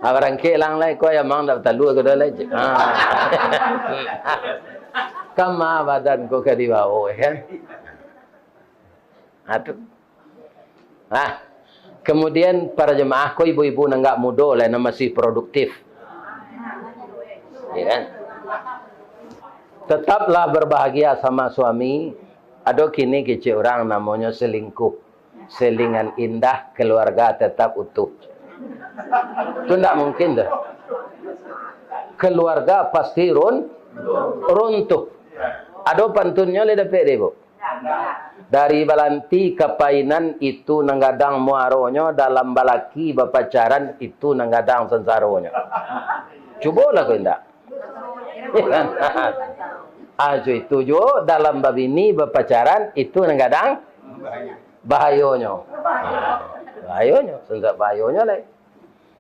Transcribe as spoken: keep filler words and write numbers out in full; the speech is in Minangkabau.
Ah, barangkek lang lai, ko ayam ang dak batalua ko dah lai. Ah. Kama badan ko ka dibawa, kan? Ah, tu. Ah, kemudian para jemaah ko, ibu-ibu nan agak mudo lah, nan masih produktif. Ya kan? Tetaplah berbahagia sama suami. Ado kini kecek urang namonyo selingkuh. Selingan indah, keluarga tetap utuh. Tu ndak mungkin tu. Keluarga pasti run-, runtuh. Ado pantunnyo lai dapek dek ibu? Dari balanti ka painan itu nan gadang muaronyo, dalam balaki bapacaran itu nan gadang sansaronyo. Cubolah ko indak. Ah, jo itu juo, dalam babini bapacaran itu nan gadang bahayonyo. Bahayonyo, sansa-, bahayonyo lai.